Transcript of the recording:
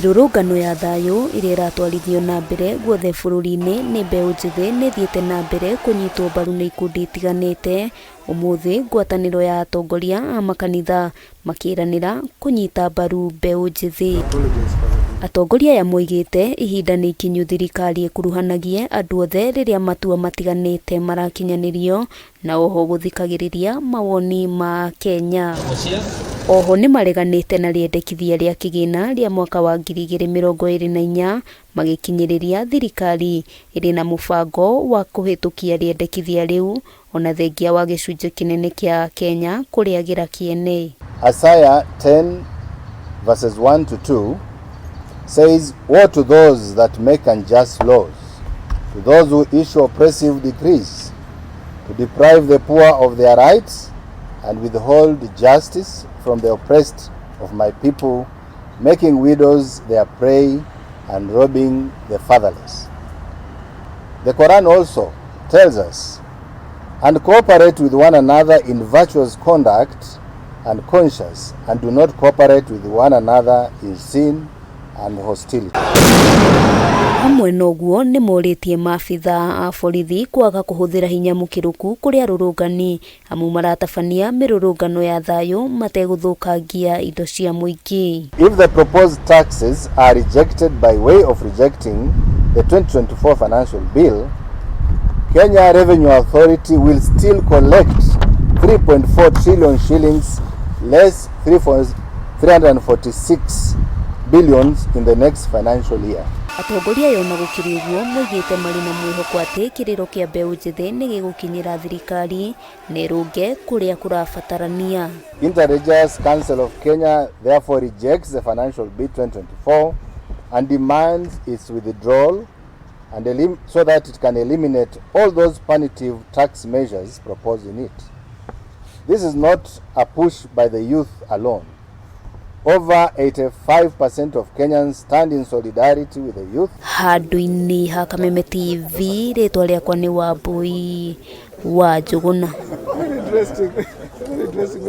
Mĩrũrũngano ya thayũ ĩrĩa ĩratwarithio na mbere guothe bũrũri-inĩ nĩ mbeũ njĩthĩ nĩĩthiĩte na mbere kũnyitwo mbaru nĩ ikundi itiganĩte. Ũmũthĩ ngwatanĩro ya atongoria a makanitha makĩranĩra kũnyita mbaru mbeũ njĩthĩ. Atongoria aya moigĩte ihinda nĩ ikinyu thirikari ĩkuruhanagie andũ othe rĩrĩa matua matiganĩte marakinyanĩrio na oho gũthikagĩrĩria mawoni ma Akenya. Oho nĩmareganĩte na rĩendekithia rĩa kĩgĩna rĩa mwaka wa 2024 magĩkinyĩrĩria thirikari ĩrĩ na mũbango wa kũhĩtũkia rĩendekithia rĩu ona thengia wa gĩcunjĩ kĩnene kĩa Akenya kũrĩagĩra kĩene. Isaiah 10 verses 1 to 2 says, "Woe to those that make unjust laws, to those who issue oppressive decrees, to deprive the poor of their rights and withhold justice from the oppressed of my people, making widows their prey and robbing the fatherless." The Quran also tells us, "And cooperate with one another in virtuous conduct and conscience, and do not cooperate with one another in sin and hostility." Hamwe na ũguo nĩ morĩtie maabitha a borithi kwaga kũhũthĩra hinya mũkĩrũku kũrĩ arũrũngani amu maratabania mĩrũrũngano ya thayũ mategũthũkangia indo cia mũingĩ. If the proposed taxes are rejected by way of rejecting the 2024 financial bill, Kenya Revenue Authority will still collect 3.4 trillion shillings less 346 billions in the next financial year. Atongoria aya ona gũkĩrĩ ũguo moigĩte marĩ na mwĩhoko atĩ kĩrĩro kĩa mbeũ njĩthĩ nĩ gĩgũkinyĩra thirikari na ĩrũnge kũrĩa kũrabatarania. Interreligious Council of Kenya therefore rejects the financial bill 2024 and demands its withdrawal and so that it can eliminate all those punitive tax measures proposed in it. This is not a push by the youth alone. Over 85% of Kenyans stand in solidarity with the youth. Handũ-inĩ ha Kameme TV, rĩtwa rĩakwa nĩ Wambui wa Njũgũna. Very interesting. Very interesting.